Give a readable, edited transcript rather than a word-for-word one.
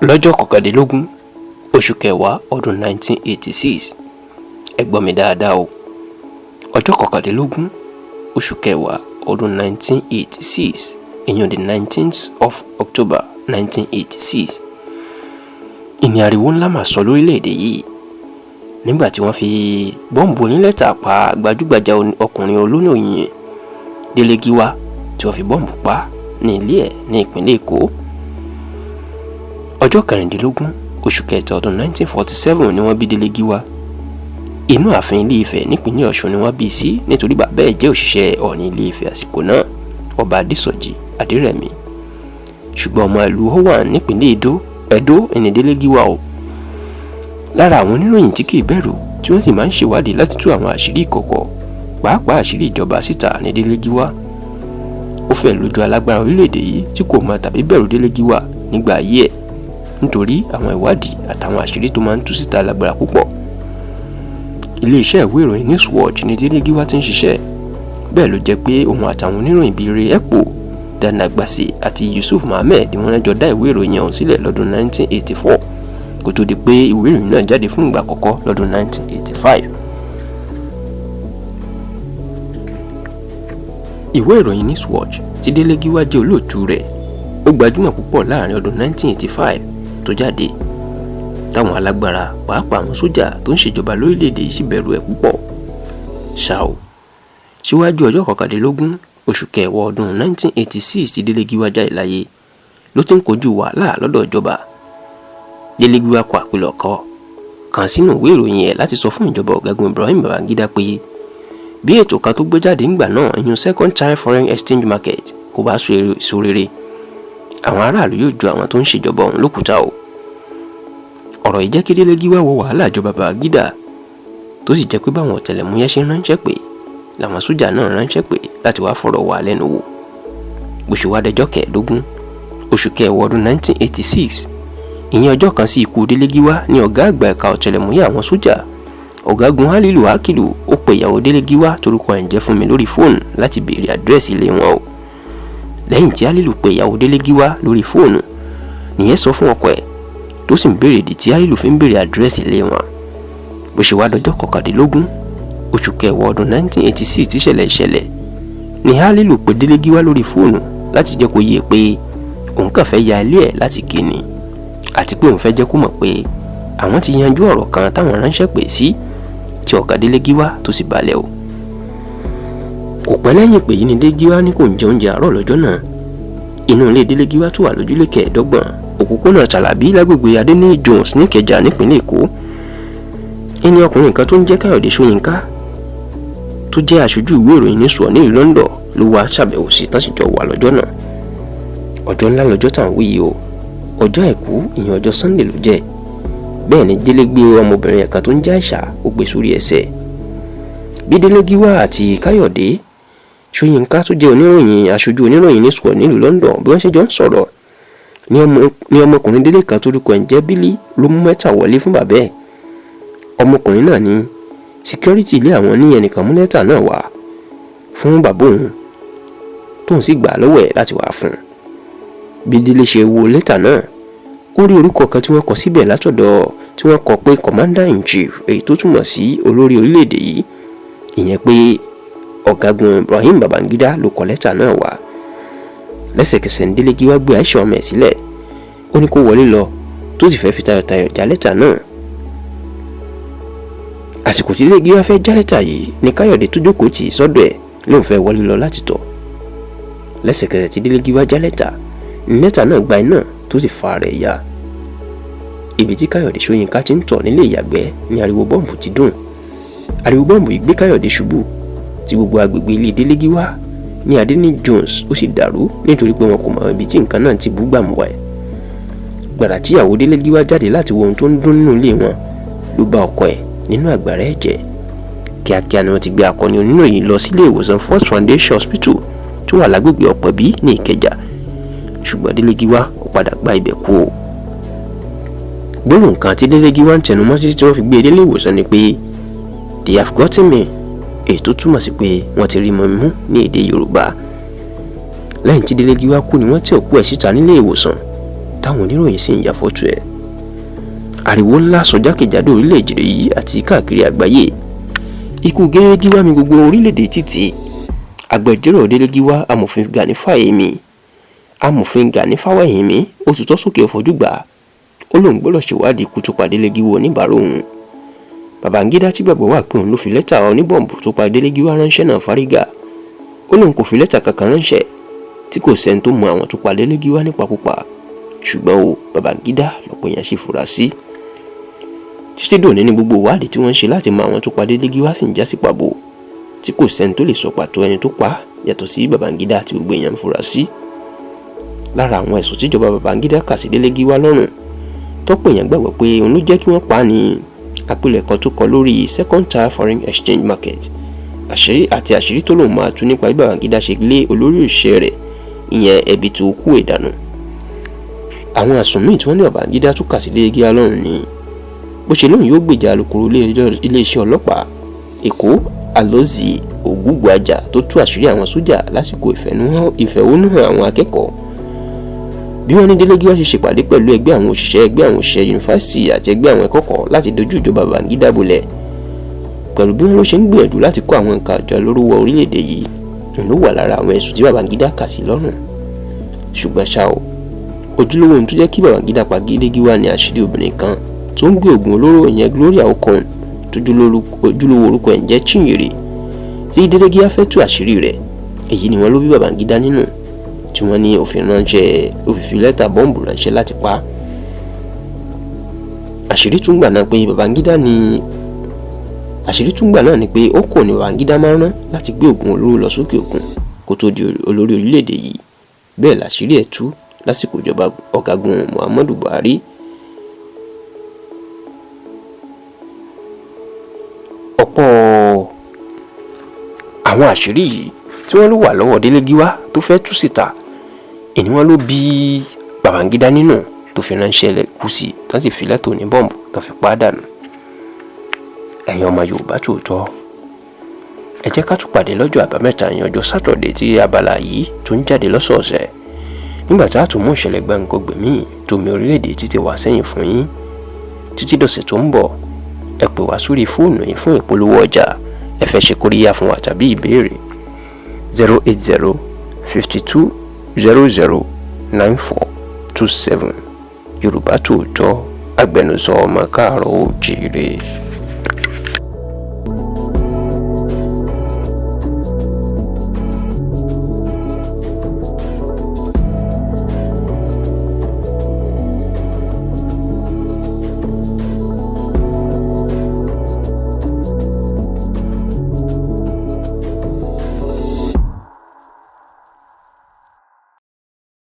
Lọ́jọ́ 19 oṣù kẹwàá ọdún 1986, ẹ gbọ́ mi dáadáa o, ọjọ́ 19 oṣù kẹwàá ọdún 1986, ìyẹn the 19th of October 1986, ìní ariwo ńlá mà sọ lórílẹ̀‐èdè yìí nígbà tí wọ́n fi bọ́ǹbù onílẹ́tà pa gbajúgbajà ọkùnrin olóyìn Délé Gíwá, tí wọ́n fi bọ́ǹbù pa ní ilé ẹ̀ ní ìpínlẹ̀ Èkó. Ọjọ́ 16 oṣù kẹta ọdún 1947 ni wọ́n bí Délé Gíwá. Inú ààfin Ilé Ifẹ̀ nípínlẹ̀ Ọ̀ṣun ni wọ́n bí sí, nítorí bàbá ẹ̀ jẹ́ òṣìṣẹ́ Ọọ̀ni Ilé Ifẹ̀ àsìkò náà, Ọba Adésọjí Adérẹ̀mí. Ṣùgbọ́n ọmọ ìlú Owan nípínlẹ̀ Ẹdó ẹni Délé Gíwá o. Lára àwọn oníròyìn tí kìí bẹ̀rù, tí wọ́n sì máa ń ṣèwádìí láti tú àwọn àṣírí ìkọ̀kọ̀, pàápàá àṣírí ìjọba síta ní Délé Gíwá. Ó fẹ́ lójú alágbára orílẹ̀-èdè yìí tí kò mọ̀ tàbí bẹ̀rù Délé Gíwá nígbà ayé ẹ̀, nítorí àwọn ìwádìí àtàwọn àṣírí tó máa ń tú síta lágbára púpọ̀. Iléeṣẹ́ ìwé ìròyìn Newswatch ní Délé Gíwá ti ń ṣiṣẹ́. Bẹ́ẹ̀ ló jẹ́ pé òun àtàwọn oníròyìn bíi Ray Ekpo, Dan Agbasi àti Yusuf Mohammed ni wọ́n jọ dá ìwé ìròyìn ọ̀hún sílẹ̀ lọ́dún 1984, kó tó di pé ìwé ìròyìn náà jáde fún ìgbà àkọ́kọ́ lọ́dún 1985. Ìwé ìròyìn Newswatch tí Délé Gíwá jẹ́ olóòtú rẹ̀, ó gbajúmọ̀ púpọ̀ láàrin ọdún 1985 tó jáde, táwọn alágbára, pàápàá àwọn sójà tó ń ṣèjọba lórílẹ̀‐èdè yìí sì bẹ̀rù ẹ̀ púpọ̀. Ṣá o, síwájú ọjọ́ 19 oṣù kẹwàá ọdún 1986 tí Délé Gíwá jáde láyé, ló ti ń kojú wàhálà lọ́dọ̀ ìjọba. Délé Gíwá kọ àpilẹ̀kọ kan sínú ìwé ìròyìn ẹ̀ láti sọ fún ìjọba ọ̀gágun Ibrahim Babangida pé bí ètò kan tó gbé jáde ńgbà náà, ìyún Second Tier Foreign Exchange Market, kò bá so rere, àwọn aráàlú yóò ju àwọn tó ń ṣèjọba ọ̀hún lókùúta o. Ọ̀rọ̀ yìí jẹ́ kí Délé Gíwá wọ wàhálà ìjọba Babangida, tó sì jẹ́ pé báwọn ọ̀tẹlẹ̀múyẹ́ ṣe ránṣẹ́ pé làwọn sójà náà ránṣẹ́ pé láti wá fọ̀rọ̀ wá lẹ́nu wò. Bó ṣe wá dẹjọ́ 15 oṣù kẹwàá ọdún 1986, ìyẹn ọjọ́ kan sí ikú Délé Gíwá, ní ọ̀gá àgbà ẹ̀ka ọ̀tẹlẹ̀múyẹ́ àwọn sójà, ọ̀gágun Halilu Akilu, ó pe ìyàwó Délé Gíwá torúkọ ẹ̀ ń jẹ́ Fúnmi lórí fóònù láti béèrè àdírẹ́sì ilé wọn o. Lẹ́yìn tí Halilu pe ìyàwó Délé Gíwá lórí fóònù, nìyẹn sọ fún ọkọ ẹ̀, tó sì ń béèrè ìdí tí Halilu fi ń béèrè àdírẹ́sì ilé wọn. Bó ṣe wá dọjọ́ 19 oṣù kẹwàá ọdún 1986 tíṣẹ̀lẹ̀ ìṣẹ̀lẹ̀ ni Halilu pe Délé Gíwá lórí fóònù láti jẹ́ kó yé pé òun kàn fẹ́ ya ilé ẹ̀ láti kíni, àti pé òun fẹ́ jẹ́ kó mọ̀ pé àwọn ti yanjú ọ̀rọ̀ kan táwọn ránṣẹ́ pè sí, tí ọ̀gá Délé Gíwá tó sì balẹ̀ o. Kò pẹ́ lẹ́yìn pé yìí ni Délé Gíwá ní kò ń jẹ oúnjẹ àárọ̀ lọ́jọ́ náà. Inú ilé Délé Gíwá tó wà lójúlé 25 òpópónà Tàlàbí lágbègbè Adéníyì Jones níkẹjà nípínlẹ̀ Èkó, ẹni ọkùnrin kan tó ń jẹ́ Káyọ̀dé Ṣóyínká, tó jẹ́ aṣojú ìwé ìròyìn Newswatch nílùú London, ló wá ṣàbẹ̀wò sí, tán sì jọ wà lọ́jọ́ náà. Ọjọ́ ńlá lọ́jọ́ tá à ń wí yìí o, ọjọ́ àìkú, ìyẹn ọjọ́ Sunday ló jẹ́. Bẹ́ẹ̀ ni Délé gbé ọmọbìnrin ẹ̀ka tó ń jẹ́ Àìṣà, ó gbé sórí ẹsẹ̀. Bí Délé Gíwá àti Káyọ̀dé Ṣóyínká tó jẹ́ oníròyìn, aṣojú oníròyìn Newswatch nílùú London, bí wọ́n ṣe jọ ń sọ̀rọ̀ ní ọmọkùnrin Délé kan torúkọ ẹ̀ ń jẹ́ Bílí ló mú mẹ́ta wọlé fún bàbá ẹ̀. Ọmọkùnrin náà ní security ilé àwọn ní ẹnìkan mú lẹ́tà náà wá fún bàbá òun, tóun sì gbà lọ́wọ́ ẹ̀ láti wá fún un. Bí Délé ṣe wo lẹ́tà náà, ó rí orúkọ kan tí wọ́n kọ síbẹ̀ látọ̀dọ̀ tí wọ́n kọ pé Commander in Chief, èyí tó túmọ̀ sí olórí orílẹ̀-èdè yìí, ìyẹn pé ọ̀gágun Ibrahim Babangida ló kọ lẹ́tà náà wá. Lẹ́sẹ̀kẹsẹ̀ ní Délé Gíwá gbé Àìṣà ọmọ ẹ̀ sílẹ̀, ó ní kó wọlé lọ, tó sì fẹ́ fi tayọ̀tayọ̀ já lẹ́tà náà. Àsìkò tí Délé Gíwá fẹ́ já lẹ́tà yìí ní Káyọ̀dé tó jókòó tì í sọ́dọ̀ ẹ̀ lóun fẹ́ wọlé lọ láti tọ̀. Lẹ́sẹ̀kẹsẹ̀ tí Délé Gíwá já lẹ́tà, ní lẹ́tà náà gba iná tó sì fa rẹ̀ ya. Ibi tí Káyọ̀dé Ṣóyínká ti ń tọ̀ nílé ìyàgbẹ́ ní ariwo bọ́ǹbù ti dùn. Ariwo bọ́ǹbù yìí gbé Káyọ̀dé ṣubú, tí gbogbo agbègbè ilé Délé Gíwá ní Adéníyì Jones ó sì dàrú, nítorí pé wọn kò mọ ibi tí nǹkan náà ti bú gbàmù wá ẹ̀. Gbàrà tí ìyàwó Délé Gíwá jáde láti wo ohun tó ń dún nínú ilé wọn, ló bá ọkọ ẹ̀ nínú àgbàrá ẹ̀jẹ̀. Kíákíá ni wọ́n ti gbé akọni oníròyìn lọ sílé ìwòsàn First Foundation Hospital tó wà lágbègbè Ọ̀pẹ̀bí ní Ìkẹjà, ṣùgbọ́n Délé Gíwá ó padà gba ibẹ̀ kú o. Gbólóhùn kan tí Délé Gíwá ń tẹnumọ́ títí tí wọ́n fi gbé e délé ìwòsàn ni pé "They have gotten me", èyí tó túmọ̀ sí pé wọ́n ti rí mọ́ mú ní èdè Yorùbá. Lẹ́yìn tí Délé Gíwá kú ni wọ́n tẹ òkú ẹ̀ síta nílé ìwòsàn. Táwọn oníròyìn sì ń ya fọ́tò ẹ̀. Ariwo ńlá sọ jákèjádò orílẹ̀-èdè yìí àti káàkiri àgbáyé. Ikú Délé Gíwá mi gbogbo orílẹ̀-èdè títì. Agbẹjọ́rò Délé Gíwá, amòfin Gani Fáyẹ̀mí, amòfin Gani Fáwẹ́hìnmí, ó tutọ́ sókè fọjúgbà, ó lóun gbọ́dọ̀ ṣèwádìí ikú tó pa Délé Gíwá oníbàárà òun. Babangida tí gbàgbọ́ wà pé òun ló fi lẹ́tà oníbọ̀m̀bù tó pa Délé Gíwá ránṣẹ́ náà fárígà. Ó lóun kò fi lẹ́tà kankan ránṣẹ́, tí kò sẹ́ni tó mọ àwọn tó pa Délé Gíwá nípakúpa. Ṣùgbọ́n o, Babangida lọ́pọ̀ èèyàn sì fura sí. Títí dòní ní gbogbo ìwádìí tí wọ́n ń ṣe láti mọ àwọn tó pa Délé Gíwá sì ń já sí pàbó, tí kò sẹ́ni tó lè sọ pàtó ẹni tó pa yàtọ̀ sí Babangida tí gbogbo èèyàn ń fura sí. Lára àwọn ẹ̀sùn tíjọba Babangida kà sí Délé Gíwá lọ́rùn, tọ́pọ̀ èèyàn gbàgbọ́ pé òun ló jẹ́ kí wọ́n pa á, ní àpilẹ̀kọ tó kọ lórí second tier foreign exchange market, àṣírí àti àṣírí tó lòun máa tú nípa bí Babangida ṣe lé olórí òṣìṣẹ́ rẹ̀, ìyẹn Ẹ̀bìtì Òkú ìdànù. Àwọn àsùn míì tí wọ́n ní Babangida tún kà sí Délé Gíwá lọ́rùn ni bó ṣe lóun yóò gbèjà alukoro iléeṣẹ́ ọlọ́pàá Èkó, Alozie Ogugbuaja, tó tú àṣírí àwọn sójà lásìkò ìfẹ̀hónúhàn àwọn akẹ́kọ̀ọ́, bí wọ́n ní Délé Gíwá ṣe ṣèpàdé pẹ̀lú ẹgbẹ́ àwọn òṣìṣẹ́, ẹgbẹ́ àwọn òṣìṣẹ́ yunifásitì àti ẹgbẹ́ àwọn ẹ̀kọ́kọ̀ọ́ láti dojú ìjọba Babangida bolẹ̀, pẹ̀lú bí wọ́n ló ṣe ń gbìyànjú láti kó àwọn nǹkan àjọ olóró wọ orílẹ̀-èdè yìí, ló wà lára àwọn ẹ̀sùn tí Babangida kà sí lọ́rùn. Ṣùgbọ́n ṣá o, ojúlówó ohun tó jẹ́ kí Babangida pa Délé Gíwá ní àṣírí obìnrin kan tó ń gbé oògùn olóró, ìyẹn Gloria Okon, tójúlówó orúkọ ẹ̀ ń jẹ́ Chinyere, tí Délé Gíwá fẹ́ tú àṣírí rẹ̀. Èyí ni wọ́n ló bí Babangida nínú, tí wọ́n ní òfin ránṣẹ́, òfin fi lẹ́tà bọ́ǹbù ránṣẹ́ láti pa á. Àṣírí tún gbà náà pé Babangida ní àṣírí tún gbà náà ni pé ó kò ní Babangida máa ń rán láti gbé oògùn olóró lọ sókè òkun kó tó di olórí orílẹ̀-èdè yìí. Bẹ́ẹ̀ làṣírí ẹ̀ tú lásìkò ìjọba ọ̀gágun Muhammadu Buhari. Ọ̀pọ̀ àwọn àṣírí yìí tí wọ́n ló wà lọ́wọ́ Délé Gíwá tó fẹ́ tú síta, ìní wọn ló bí Babangida nínú tó fi ránṣẹ́ kú sí, tó sì fi lẹ́tọ̀ ní bọ́ǹbù tó fi pa á dànù. Ẹ̀yin ọmọ Yorùbá tòótọ́, ẹ jẹ́ ká tún pàdé lọ́jọ́ Àbámẹ́ta yẹn, ọjọ́ Sátọ̀dé, tí abala yìí tó ń jáde lọ́sọ̀ọ̀sẹ̀, nígbà tá a tún mú ìṣẹ̀lẹ̀ gbàǹkangbè míì tó mi orílẹ̀-èdè títí wá sẹ́yìn fún yín. Títí dọ̀sẹ̀ tó ń bọ̀, ẹ pè wá sórí fóònù yìí fún ìpolówó ọjà, ẹ fẹ́ ṣe kóríyá fún wa tàbí ìbéèrè: 08052009427. Yorùbá Tòótọ́, agbẹnusọ ọmọ káàárọ̀ oòjíire.